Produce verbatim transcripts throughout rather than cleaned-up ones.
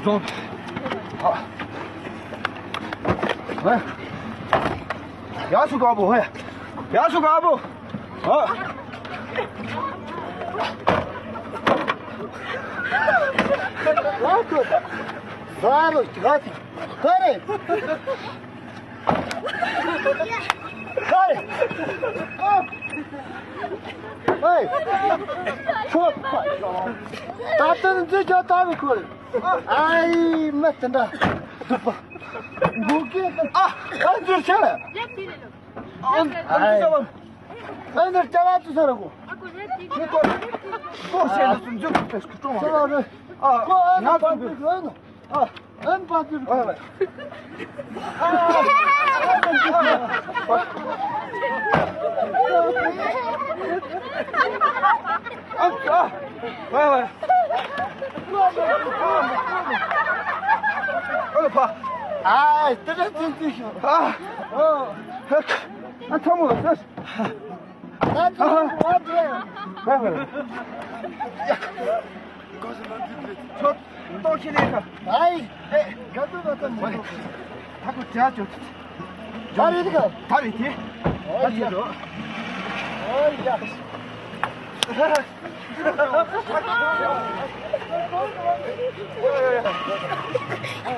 རྫོང་། ཨ། ཡ་སུ་ག་བོ་ཧེ། ཡ་སུ་ག་བོ། ཨ། ཟ་རོ་ཅི་ག་ཅི་ག་རེ། ཧེ། ཧེ། ཁྱོད། ད་ལྟ་འཛིན་རྒྱག་ད་མི་ཁོ། ཨའི་མ་དེ་འདྲ། སྡུག་པ། འགུག་གི། ཨ། ཨ་འཛིན་ཆེ་ལ། ཨ་འཛིན་ཆེ་བ། ཨ་འདིར་ཅ་ལག་ཚུ་ས་ར་གོ། ཁྱོད་ཁོ། ཁོ་ཤེས་ན་ཚུ་འཛིན་ཁོ་ཤེས་ཁོ་ཀྲོང་བ། ཁྱོད་ལ་རེ། ཨ། ཁོ་ཨ་ན་ང་ཚུ་འཛིན། ཨ། ཨན་པ་ཏི་རུ། ཨ། ཨ། ཨ། ཨ། ཨ། ཨ། ཨ། ཚ་མོ་ལ་ཟེར། ཨ། ཨ། ཨ། ཨ། ཁྱོད་ལྟོགས་ཤི་ལས་ཁ། ཨའི། ཨེ། ག་དུས་ན་ད་མི་ལྟོགས། ད་ཁོ་བྱ་ཆོག་ད་རེད་ག་ད་རེད་དེ། ཨོ་ཡ། ད་ཆོག་ཨོ་ཡ།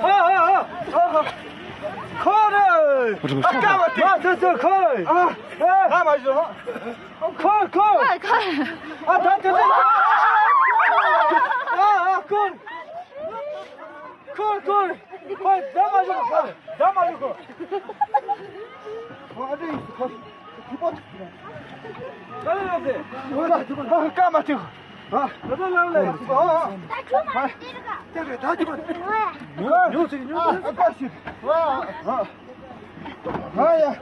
ཨ་ཨ་ཨ་ཨ། ཁོ་རེ། ཨ་ཀ་བ་དེ། ཨ་ཚོ་ཚོ་ཁོ་རེ། ཨ། ཨ་མ་ཞོ། ཁོ་ཁོ། ཨ་ཁོ། ཨ་ད་དེ་དེ། ཨ་ཨ་ཁོ། ཁོ་ཁོ། ཁོ་ད་མ་ཞོ་ཁོ། ད་མ་ཞོ་ཁོ། ཁོ་ཨ་དེ་ཁོ། ཁོ་པོ། ད་ལ་ལ་དེ། ཁོ་ལ་ཁོ་ཀ་མ་ཐུག་ཨ། ད་ལ་ལ་ལ། ཨ་ཨ། ད་ཁྱོད་མ་དེ་རེད་ག་ད་རེད་ད་ཁྱོད་མ། ཉོ་ཉོ་ཅིག་ཉོ། ཨ་ཨ་ཀ་ཞིག་ཨ་ཨ། ཨ་ཡ།